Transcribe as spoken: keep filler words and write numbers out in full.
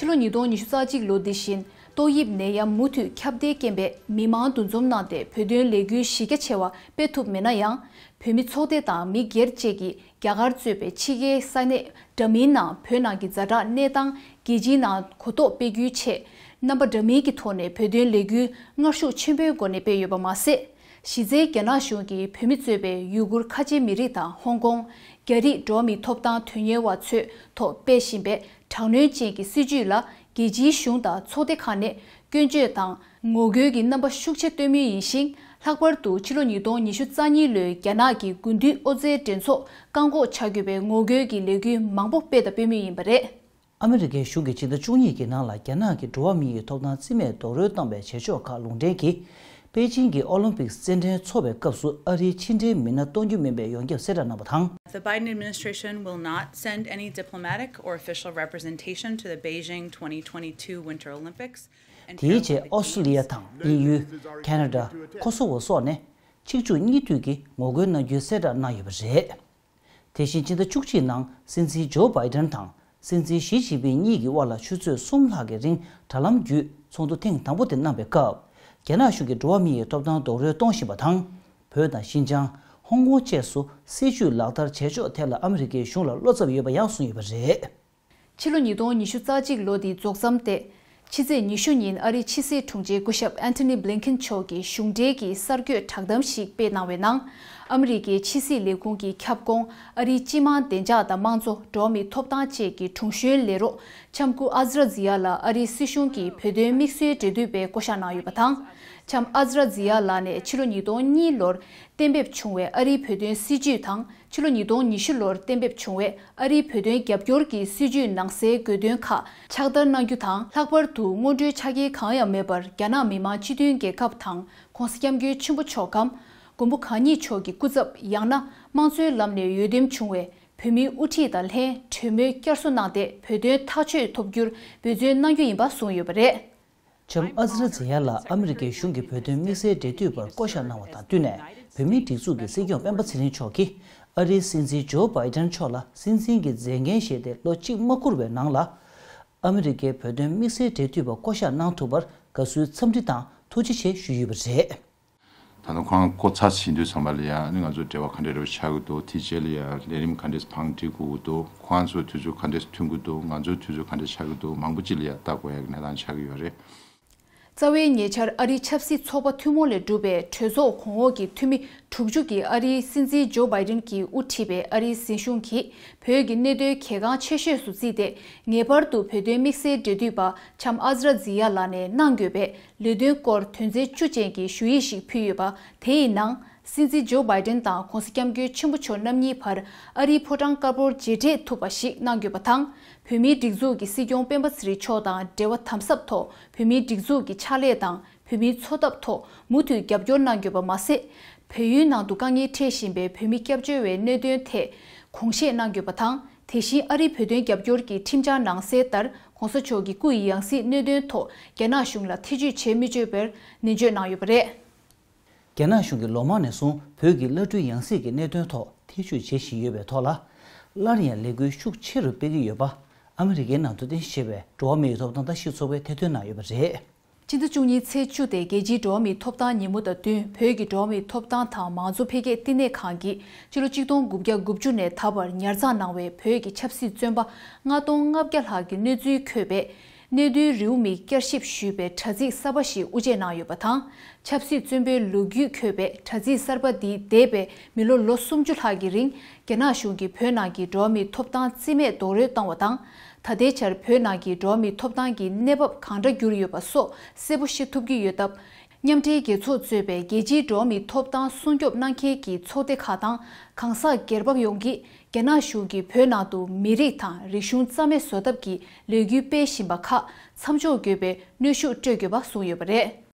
ཕྱི་ལོ་ཉིས་སྟོང་ཉི་ཤུ་རྩ་གཅིག་ལོ་འདི་བཞིན་ཏོག་དབྱིབས་ནད་ཡམས་མུ་མཐུད་ཁྱབ་གདལ་རྐྱེན་པས་མི་མང་འདུ་འཛོམས་གནང་སྟེ་བོད་དོན་ལས་འགུལ་གཞི་རྒྱ་ཆེ་བ་སྤེལ་ཐུབ་མེད་ན་ཡང་། བོད་མི་ཚོགས་སྡེ་དང་མི་སྒེར་བཅས་ཀྱིས་རྒྱ་གར་གཙོས་པའི་ཕྱི་རྒྱལ་ས་གནས་འདྲ་མིན་ནང་བོད་ནང་གི་ཛ་དྲག་གནས་སྟངས་རྒྱལ་སྤྱིའི་ནང་གོ་རྟོགས་སྤེལ་རྒྱུའི་ཆེད། རྣམ་པ་འདྲ་མིན་གྱི་ཐོག་ནས་བོད་དོན་ལས་འགུལ་ངར་ཤུགས་ཆེན་པོའི་སྒོ་ནས་སྤེལ་ཡོད་པ་མ་ཟད། གཞི་རྩའི་རྒྱ་ནག་གཞུང་གིས་བོད་མི་གཙོས་པའི་ཡུ་གུར་ཁ་ཆེ་མི་རིགས་དང་ཧོང་ཀོང་། རྒྱ་རིགས་འགྲོ་བ་མིའི་ཐོབ་ཐང་དོན་གཉེར་བ་ཚོའི་ཐོག་སྤེལ་བཞིན་པའི་དྲག་གནོན་ཅན་གྱི་སྲིད་བྱུས་ལ་རྒྱལ་སྤྱིའི་གཞུང་དང་ཚོགས་སྡེ་ཁག་ནས་སྐྱོན་བརྗོད་དང་ངོ་རྒོལ་གྱི་རྣམ་པ་ཤུགས་ཆེ་སྟོན་མུས་ཡིན་ཞིང་། ལྷག་པར་དུ་ཕྱི་ལོ་ཉིས་སྟོང་ཉི་ཤུ་རྩ་གཉིས་ལོའི་རྒྱ་ནག་གི་དགུན་དུས་ཨོ་རྩལ་འགྲན་ཚོགས་བཀག་འགོག་བྱ་དགོས་པའི་ངོ་རྒོལ་གྱི་ལས་འགུལ་མང་པོ་སྤེལ་དང་སྤེལ་མུས་ཡིན་པ་རེད། ཨ་མི་རི་ཀའི་གཞུང་གིས་ཕྱི་ཟླ་བཅུ་གཉིས་ཀྱི་ནང་ལ་རྒྱ་ནག་གི་འགྲོ་བ་མིའི་ཐོབ་ཐང་རྩིས་མེད་རྡོག་རོལ་བཏང་བའི་བྱེད་ཕྱོགས་ཁག་ལུང་འདྲེན་གྱིས། པེ་ཅིང་གི་ཨོ་ལིམ་པིག་རྩེད་འགྲན་འཚོགས་པའི་སྐབས་སུ་ཨ་རིའི་ཕྱི་འབྲེལ་མི་སྣ་གཏོང་རྒྱུ་མིན་པའི་ཡོངས་ཁྱབ་གསལ་བསྒྲགས་གནང་བ་དང་། The Biden administration will not send any diplomatic or official representation to the Beijing twenty twenty-two Winter Olympics and དེའི་རྗེས་ཨོ་སི་ཀྲི་ལི་ཡ་དང་དབྱིན་ཡུལ། ཁེ་ན་ཌ། ཁོ་སོ་ཝོ་སོགས་ནས་ཆིག་བཅུ་གཉིས་འཐུས་ཀྱིས་ངོ་རྒོལ་གནང་རྒྱུའི་གསལ་བསྒྲགས་གནང་ཡོད་པ་རེད། དེ་བཞིན་ཕྱི་ཟླ་བཅུ་གཅིག་ནང་སྲིད་འཛིན་ཇོ་བྷའི་ཌེན་དང་སྲིད་འཛིན་ཞི་ཅིན་ཕིང་གཉིས་ཀྱི་དབར་ལ་ཆུ་ཚོད་གསུམ་ལྷག་གི་རིང་དྲ་ལམ་བརྒྱུད་ཚོགས་འདུ་ཐེངས་དང་པོ་དེ་གནང་བའི་སྐབས། རྒྱ་ནག་གཞུང་གིས་འགྲོ་བ་མིའི་ཐོབ་ཐང་རྡོག་རོལ་གཏོང་བཞིན་པ་དང་། བོད་དང་ཤིན་ཅང་། ཧོང་ཀོང་བཅས་སུ་སྲིད་བྱུས་ལག་བསྟར་བྱེད་ཕྱོགས་ཐད་ལ་ཨ་མི་རི་ཀའི་གཞུང་ལ་བློ་འཚབ་ཡོད་པ་ཡང་གསུངས་ཡོད་པ་རེད། ཕྱི་ལོ་ཉིས་སྟོང་ཉི་ཤུ་རྩ་གཅིག་ལོ་འདིའི་རྫོགས་མཚམས་ཏེ། ཕྱི་ཚེས་ཉི་ཤུ་ཉིན་ཨ་རིའི་ཕྱི་སྲིད་དྲུང་ཆེ་སྐུ་ཞབས་ཨན་ཐོ་ནི་བྷི་ལིན་ཁིན་མཆོག་གིས་གཞུང་འབྲེལ་གྱི་གསར་འགོད་བསྒྲགས་གཏམ་ཞིག་སྤེལ་གནང་བའི་ནང་། ཨ་མི་རི་ཀའི་ཕྱི་སྲིད་ལས་ཁུངས་ཀྱི་ཁྱབ་ཁོངས་ཨ་རིའི་སྤྱི་དམངས་བདེ་འཇགས་དང་དམངས་གཙོ། འགྲོ་བ་མིའི་ཐོབ་ཐང་བཅས་ཀྱི་དྲུང་གཞོན་ལས་རོགས་ལྕམ་སྐུ་ཨ་ཛི་ར་ཛི་ཡ་ལགས་ཨ་རིའི་སྲིད་གཞུང་གི་བོད་དོན་དམིགས་བསལ་འབྲེལ་མཐུད་པའི་བསྐོ་བཞག་གནང་ཡོད་པ་དང་། ལྕམ་ཨ་ཛི་ར་ཛི་ཡ་ལགས་ནས་ཕྱི་ལོ་ཉིས་སྟོང་གཉིས་ལོར་གཏན་འབེབས་བྱུང་བའི་ཨ་རིའི་བོད་དོན་སྲིད་བྱུས་དང་། ཕྱི་ལོ་ཉིས་སྟོང་ཉི་ཤུ་ལོར་གཏན་འབེབས་བྱུང་བའི་ཨ་རིའི་བོད་དོན་རྒྱབ་སྐྱོར་གྱི་སྲིད་བྱུས་ནང་གསལ་དགོས་འདུན་ཁག་ཕྱག་བསྟར་གནང་རྒྱུ་དང་། ལྷག་པར་དུ་སྔོན་འགྲོའི་ཆ་རྐྱེན་གང་ཡང་མེད་པར་རྒྱ་ནག་མི་དམངས་སྤྱི་མཐུན་རྒྱལ་ཁབ་དང་༸གོང་ས་༸སྐྱབས་མགོན་ཆེན་པོ་མཆོག་གམ། མགོན་པོ་གང་ཉིད་མཆོག་གི་སྐུ་ཚབ་ཡང་ན་དམངས་གཙོའི་ལམ་ནས་འོས་འདེམས་བྱུང་བའི་བོད་མིའི་དབུ་ཁྲིད་དང་ལྷན་གྲོས་མོལ་བསྐྱར་གསོ་གནང་སྟེ་བོད་དོན་ཐག་གཅོད་ཐོབ་རྒྱུར་འབད་བརྩོན་གནང་རྒྱུ་ཡིན་པ་གསུངས་ཡོད་པ་རེད། ལྕམ་ཨ་ཛི་ར་ཛི་ཡ་ལགས་ཨ་མི་རི་ཀའི་གཞུང་གི་བོད་དོན་དམིགས་བསལ་འབྲེལ་མཐུད་པར་བསྐོ་བཞག་གནང་བ་དང་བསྟུན་ནས། བོད་མིའི་སྒྲིག་འཛུགས་ཀྱི་སྲིད་སྐྱོང་སྤེན་པ་ཚེ་རིང་མཆོག་གིས་ཨ་རིའི་སྲིད་འཛིན་ཇོ་བྷའི་ཌེན་མཆོག་ལ་སྲིད་འཛིན་གྱི་མཛད་འགན་བཞེས་ཏེ་ལོ་གཅིག་མ་འཁོར་བའི་ནང་ལ། ཨ་མི་རི་ཀའི་བོད་དོན་དམིགས་བསལ་འབྲེལ་མཐུད་པ་བསྐོ་བཞག་གནང་ཐུབ་པར་དགའ་བསུའི་འཚམས་འདྲི་དང་ཐུགས་རྗེ་ཆེ་ཞུས་ཡོད་པ་རེད། ད་ནི་ཁོང་བསྐོ་ཚར་ཕྱིན་དུས་ཙམ་པ་ལ་ཡང་ནི་ང་ཚོ་འབྲེལ་བ་ག་འདྲ་རེ་བ་ཆགས་ཀྱི་འདུག་དེ་རྗེས་ལ་ཡང་ལས་རིམ་ག་འདྲས་བང་སྒྲིག་དགོས་ཀྱི་འདུག་ཁོང་ཚོ་དུས་ཚོད་ག་འདྲས་མཐུན་གྱི་འདུག་ང་ཚོའི་དུས་ཚོད་ག་འདྲས་ཆགས་ཀྱི་འདུག་མང་པོ་ཅིག་ལ་ཡང་ལྟ་དགོས་ཡག་གི་གནས་སྟངས་ཆགས་ཀྱི་ཡོད་རེད། རྩ་བའི་ཉེ་ཆར་ཨ་རིའི་ཆབ་སྲིད་ཚོགས་པ་ཐུན་མོང་ལས་གྲུབ་པའི་གྲོས་ཚོགས་གོང་འོག་གི་འཐུས་མི་དྲུག་ཅུ་གིས་ཨ་རིའི་སྲིད་འཛིན་ཇོ་བྷའི་ཌེན་གྱིས་དབུ་ཁྲིད་པའི་ཨ་རིའི་སྲིད་གཞུང་གིས་བོད་ཀྱི་གནད་དོན་གལ་འགངས་ཆེ་ཤོས་སུ་བརྩིས་ཏེ། ངེས་པར་དུ་བོད་དོན་དམིགས་བསལ་འབྲེལ་མཐུད་པ་ལྕམ་ཨ་ཛི་ར་ཛི་ཡ་ལགས་ནས་གནང་དགོས་པའི་ལས་དོན་སྐོར་དོན་ཚན་བཅུ་ཅན་གྱི་ཞུ་ཡིག་ཞིག་ཕུལ་ཡོད་པ། དེ་ཡི་ནང་། སྲིད་འཛིན་ཇོ་བྷའི་ཌེན་དང་༸གོང་ས་༸སྐྱབས་མགོན་ཆེན་པོ་མཆོག་རྣམ་གཉིས་བར་ཨ་རིའི་ཕོ་བྲང་དཀར་པོར་མཇལ་འཕྲད་ཐུབ་པ་ཞིག་གནང་དགོས་པ་དང་། བོད་མིའི་སྒྲིག་འཛུགས་ཀྱི་སྲིད་སྐྱོང་སྤེན་པ་ཚེ་རིང་མཆོག་དང་འབྲེལ་བ་དམ་ཟབ་ཐོག་བོད་མིའི་སྒྲིག་འཛུགས་ཀྱི་ཕྱག་ལས་དང་བོད་མིའི་འཚོ་ཐབས་ཐོག་མུ་མཐུད་རྒྱབ་སྐྱོར་གནང་དགོས་པ་མ་ཟད། བལ་ཡུལ་ནང་དུ་དཀའ་ངལ་འཕྲད་བཞིན་པའི་བོད་མི་སྐྱབས་བཅོལ་བའི་གནད་དོན་ཐད་དགོངས་བཞེས་གནང་དགོས་པ་དང་། དེ་བཞིན་ཨ་རིའི་བོད་དོན་རྒྱབ་སྐྱོར་གྱི་ཁྲིམས་འཆར་ནང་གསལ་ལྟར་༸གོང་ས་མཆོག་གི་སྐུ་ཡི་ཡང་སྲིད་གནད་དོན་ཐོག་རྒྱ་ནག་གཞུང་ལ་ཐེ་བྱུས་བྱེད་མི་བཅུག་པར་ནན་བརྗོད་གནང་ཡོད་པ་རེད། རྒྱ་ནག་གཞུང་གིས་ལོ་མང་ནས་བཟུང་བོད་ཀྱི་བླ་སྤྲུལ་ཡང་སྲིད་ཀྱི་གནད་དོན་ཐོག་ཐེ་བྱུས་བྱེད་བཞིན་ཡོད་པའི་ཐོག་ལ། སླར་ཡང་ལས་འགུལ་ཤུགས་ཆེ་རུ་སྤེལ་གྱི་ཡོད་པ། ཨ་མི་རི་ཀའི་ནང་དུ་རྟེན་གཞི་བྱས་པའི་འགྲོ་བ་མིའི་ཐོབ་ཐང་ལྟ་ཞིབ་ཚོགས་པས་ཐེར་འདོན་གནང་ཡོད་པ་རེད། སྤྱི་ཟླ་བཅུ་གཉིས་ཚེས་བཅུ་སྟེ་རྒྱལ་སྤྱིའི་འགྲོ་བ་མིའི་ཐོབ་ཐང་ཉིན་མོ་དང་བསྟུན། བོད་ཀྱི་འགྲོ་བ་མིའི་ཐོབ་ཐང་དང་མང་གཙོ་འཕེལ་རྒྱས་བསྟི་གནས་ཁང་གིས་ཕྱི་ལོ་གཅིག་སྟོང་དགུ་བརྒྱ་དགུ་བཅུ་ནས་ད་བར་ཉར་ཚགས་གནང་བའི་བོད་ཀྱི་ཆབ་སྲིད་བཙོན་པ་ལྔ་སྟོང་ལྔ་བརྒྱ་ལྷག་གི་གནས་ཚུལ་འཁོད་པའི་གནད་དོན་རེའུ་མིག་བསྐྱར་ཞིབ་ཞུས་པའི་དྲ་ཚིགས་གསར་པ་ཞིག་དབུ་འབྱེད་གནང་ཡོད་པ་དང་། ཆབ་སྲིད་བཙོན་པའི་ལོ་རྒྱུས་འཁོད་པའི་དྲ་ཚིགས་གསར་པ་འདིས་འདས་པའི་མི་ལོ་ལོ་སུམ་ཅུ་ལྷག་གི་རིང་རྒྱ་ནག་གཞུང་གིས་བོད་ནང་གི་འགྲོ་བ་མིའི་ཐོབ་ཐང་རྩིས་མེད་རྡོག་རོལ་བཏང་བ་དང་། ད་ལྟའི་ཆར་བོད་ནང་གི་འགྲོ་བ་མིའི་ཐོབ་ཐང་གི་གནས་བབ་གང་འདྲ་གྱུར་ཡོད་པ་སོགས་གསལ་པོ་ཤེས་ཐུབ་ཀྱི་ཡོད་སྟབས། མཉམ་འབྲེལ་རྒྱལ་ཚོགས་གཙོས་པའི་རྒྱལ་སྤྱིའི་འགྲོ་བ་མིའི་ཐོབ་ཐང་སྲུང་སྐྱོབ་གནང་མཁན་གྱི་ཚོགས་སྡེ་ཁག་དང་གང་ཟག་སྒེར་པ་ཡོངས་ཀྱིས་རྒྱ་ནག་གཞུང་གིས་བོད་ནང་དུ་མི་རིགས་དང་རིག་གཞུང་རྩ་མེད་བཟོ་ཐབས་ཀྱི་ལས་འགུལ་སྤེལ་བཞིན་པ་ཁག་མཚམས་འཇོག་དགོས་པའི་གནོན་ཤུགས་སྤྲོད་དགོས་པ་གསུངས་ཡོད་པ་རེད།